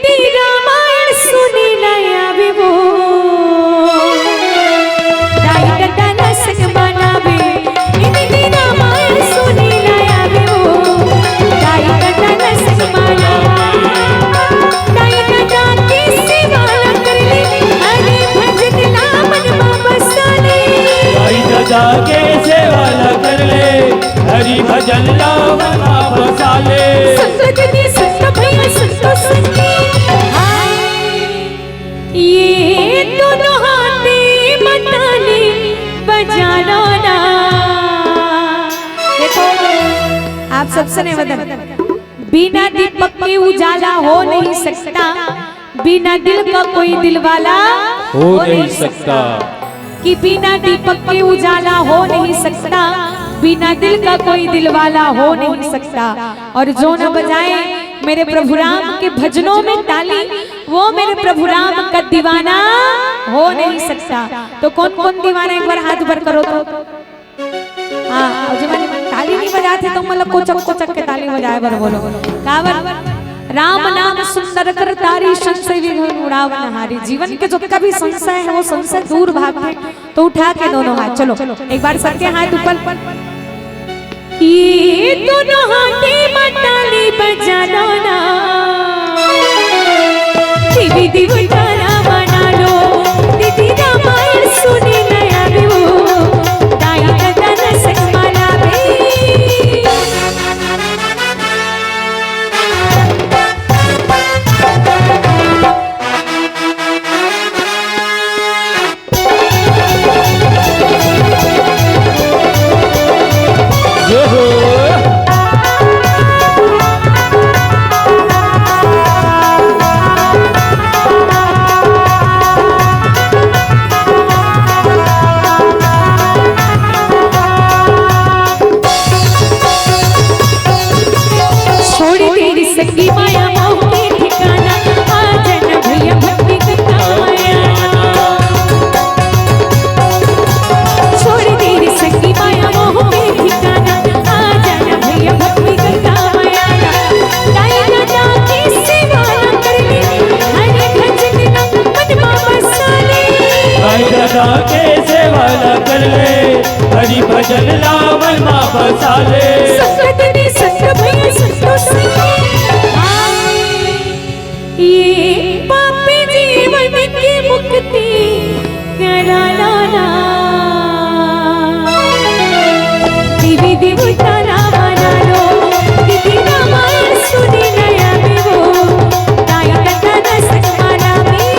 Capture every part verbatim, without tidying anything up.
रामायण सुने ला आवे वो। दाई ददा ला संग मा लावे, दीदी रामायण सुने ला आवे वो। दाई ददा ला संग मा लावे, दाई ददा के सेवा ला कर ले, हरि भजन ला मन मा बसा ले। दाई ददा के सेवा ला कर ले, हरि भजन ला मन मा बसा ले। संगत जी, संत भैया, संतो संगी, हाय। ये दोनों हाथे मा ताली बजा लो ना। देखो, आप सबसे निवेदन, बिना दीपक के उजाला हो नहीं सकता, बिना दिल का कोई दिलवाला हो नहीं सकता। कि बिना दीपक के उजाला हो नहीं सकता, बिना दिल का कोई दिलवाला हो नहीं सकता। और जो न बजाए मेरे प्रभु राम के भजनों में ताली, वो मेरे प्रभु राम का दीवाना हो नहीं सकता। तो कौन कौन दीवाना, एक बार हाथ ऊपर करो तो। हाँ, और जो मन ताली नहीं बजाते तो मतलब कोचक कोचक के ताली बजाए बर बोलो। काबर? राम नाम सुंदर कर तारी, संशय विघ्न उड़ावन हारी। जीवन के जितना भी संशय है, वो संशय दूर भागते। तो उठा के दोनों हाथ, चलो एक बार सबके हाथ ऊपर। ये दोनों हाथे मा ताली बजा लो ना। देवी देवता ला मना लो, दीदी रामायण सुने ला आवे वो। दाई ददा ला संग मा लावे। छोड़ तेरी संगी माया मोह के ठिकाना, आ जाना भैया भक्ति गंगा माया। छोड़ तेरी संगी माया मोह के ठिकाना, आ जाना भैया भक्ति गंगा माया। दाई ददा के सेवा ला कर ले, हरि भजन ला मन मा बसा ले। दाई ददा के सेवा ला कर ले, हरि भजन ला मन मा बसा ले। संगत ने संत भैया संतो संगी, ये पापी जीवन की मुक्ति करा लो ना। देवी देवता ला मना लो, दीदी रामायण सुने ला आवे वो। दाई ददा ला संग मा लावे।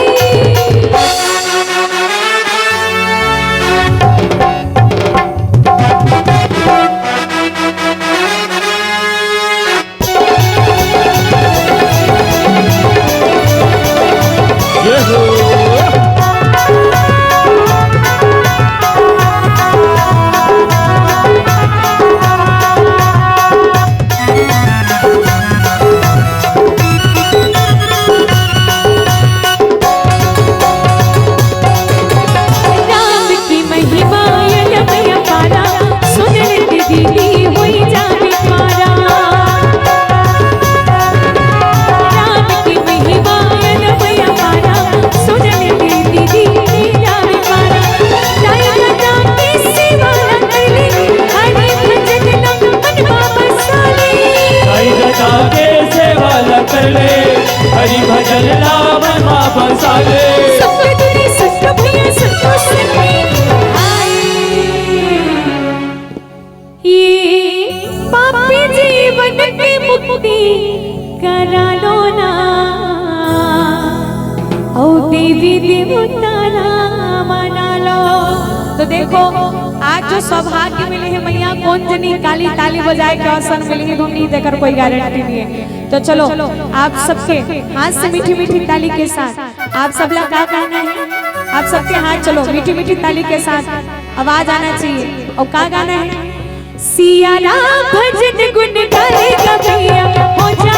राम की महिमा अलग अपारा, सुन ले दीदी होई जावे पारा। राम की महिमा अलग अपारा, सुन ले दीदी होई जावे पारा। दाई ददा के सेवा ला कर ले, हरि भजन ला मन मा बसा ले। दाई ददा के सेवा ला कर ले, हरि भजन ला मन मा बसा ले। संगत ने संत भैया संतो संगी, हाय। ये पापी जीवन की मुक्ति करा लो ना, ओ देवी देवता ला मना लो। तो देखो, आज जो सौभाग्य मिले है मैया, कौन जनी काली ताली बजाए के अवसर मिले है, तो नहीं देकर कोई गारंटी नहीं है। तो चलो, आप सबके हाथ से मीठी मीठी ताली के साथ आप सबला का गाना है? आप सबके हाथ, चलो, मीठी मीठी ताली के साथ आवाज आना चाहिए। और का गाना है? सिया राम भजन गुण गाए गा भैया, हो जा